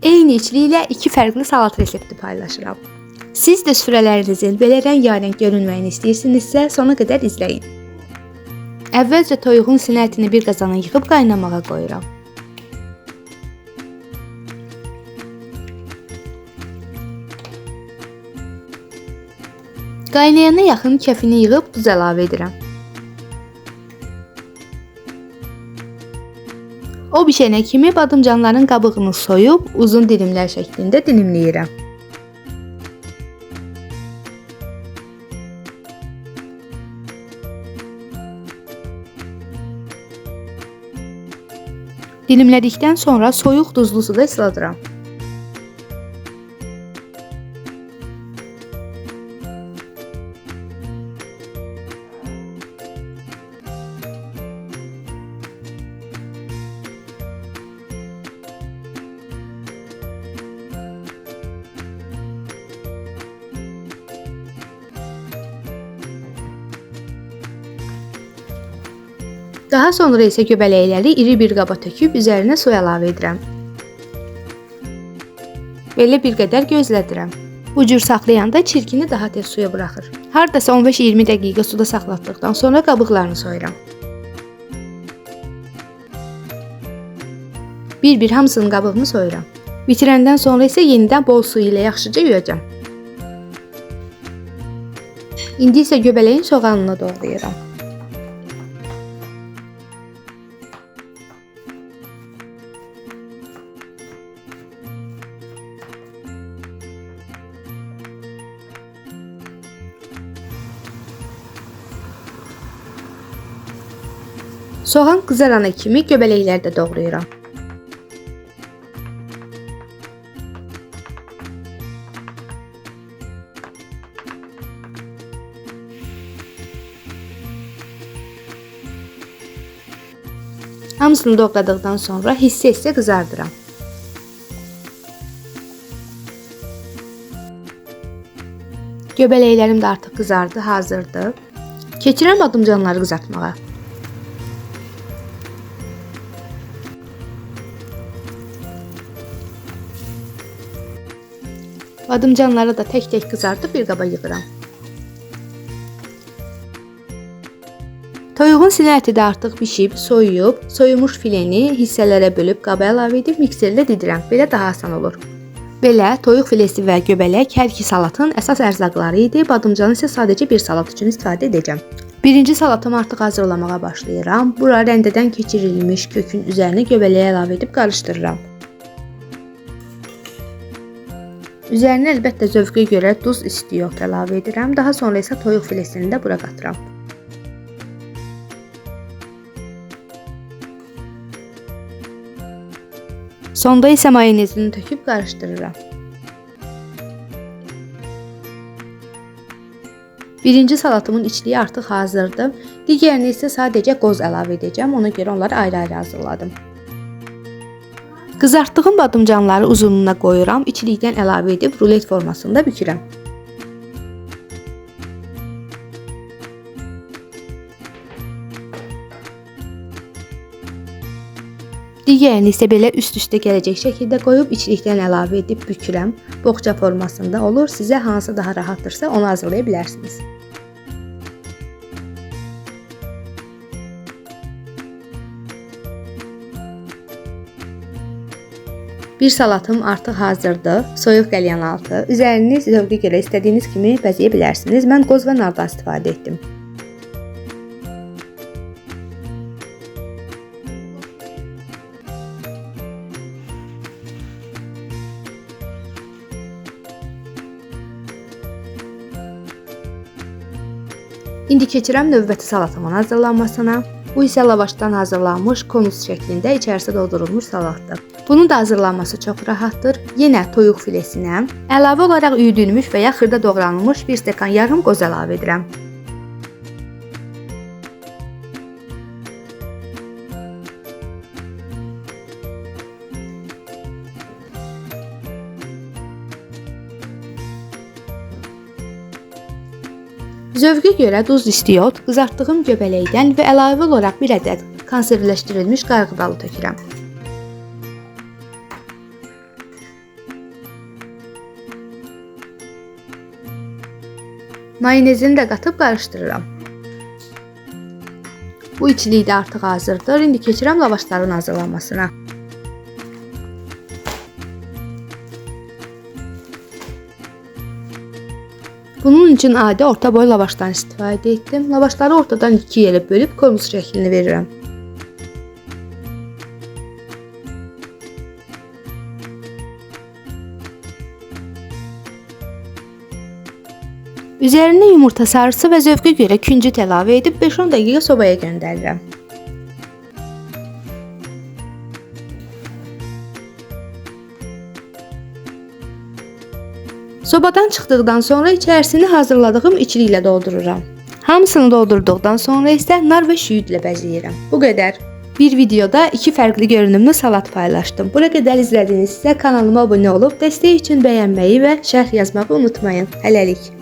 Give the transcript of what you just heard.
Eyni içliklə iki fərqli salat resepti paylaşıram. Siz də süfrələrinizin belə rəngarəng görünməyini istəyirsinizsə, sona qədər izləyin. Əvvəlcə toyuğun sinə ətini bir qazana yığıb qaynamağa qoyuram. Qaynayana yaxın kəfini yığıb duz əlavə edirəm. O bişənə kimi badımcanların qabığını soyub uzun dilimlər şəklində dilimləyirəm. Dilimlədikdən sonra soyuq duzlu suda isladıram. Daha sonra isə göbələkləri iri bir qaba töküb üzərinə su əlavə edirəm. Belə bir qədər gözlədirəm. Bu cür saxlayanda çirkini daha tez suya buraxır. Hardasa 15-20 dəqiqə suda saxlatdıqdan sonra qabıqlarını soyuram. Bir-bir hamısının qabığını soyuram. Bitirəndən sonra isə yenidən bol su ilə yaxşıca yuyacağam. İndi isə göbələyin soğanını doğrayıram. Soğan qızarana kimi göbələkləri də doğrayıram. Hamısını doğradıqdan sonra hissə-hissə qızardıram. Göbələklərim də artıq qızardı, hazırdır. Keçirəm badımcanları qızartmağa. Badımcanları da tək-tək qızardıb bir qaba yığıram. Toyuğun sinə əti də artıq bişib, soyuyub, soyumuş fileni hissələrə bölüb qaba əlavə edib mikserlə didirəm. Belə daha asan olur. Belə toyuq filesi və göbələk hər iki salatın əsas ərzaqları idi. Badımcanı isə sadəcə bir salat üçün istifadə edəcəm. Birinci salatımı artıq hazırlamağa başlayıram. Bura rəndədən keçirilmiş kökün üzərinə göbələyi əlavə edib qarışdırıram. Üzərinə əlbəttə zövqə görə duz, istiot əlavə edirəm. Daha sonra isə toyuq filesini də bura qatıram. Sonda isə mayonezini töküb qarışdırıram. Birinci salatımın içliyi artıq hazırdır. Digərini isə sadəcə qoz əlavə edəcəm. Ona görə onları ayrı-ayrı hazırladım. Qızartdığım badımcanları uzununa qoyuram, içlikdən əlavə edib rulet formasında bükürəm. Digərini isə belə üst-üstə gələcək şəkildə qoyub içlikdən əlavə edib bükürəm. Boğça formasında olur. Sizə hansı daha rahatdırsa onu hazırlaya bilərsiniz. Bir salatım artıq hazırdır. Soyuq qəlyan altı. Üzərini zövqə görə istədiyiniz kimi bəzəyə bilərsiniz. Mən qoz və nardan istifadə etdim. İndi keçirəm növbəti salatımın hazırlanmasına. Bu isə lavaşdan hazırlanmış konus şəklində içərisi doldurulmuş salatdır. Bunun da hazırlanması çox rahatdır. Yenə toyuq filesinə əlavə olaraq üyüdülmüş və ya xırda doğranılmış bir stəkan yarım qoz əlavə edirəm. Zövqə görə duz, istiot, qızartdığım göbələkdən və əlavə olaraq bir ədəd konservləşdirilmiş qarğıdalı tökürəm. Mayonezini də qatıb qarışdırıram. Bu içlik də artıq hazırdır. İndi keçirəm lavaşların hazırlanmasına. Bunun üçün adi orta boy lavaşdan istifadə etdim. Lavaşları ortadan iki yerə bölüb konus şəklini verirəm. Üzərinə yumurta sarısı və zövqə görə küncüt əlavə edib 5-10 dəqiqə sobaya göndərirəm. Sobadan çıxdıqdan sonra içərisini hazırladığım içliklə doldururam. Hamısını doldurduqdan sonra isə nar və şüyüdlə bəzəyirəm. Bu qədər. Bir videoda iki fərqli görünümlü salat paylaşdım. Bura qədər izlədiyinizsə kanalıma abunə olub dəstək üçün bəyənməyi və şərh yazmağı unutmayın. Hələlik.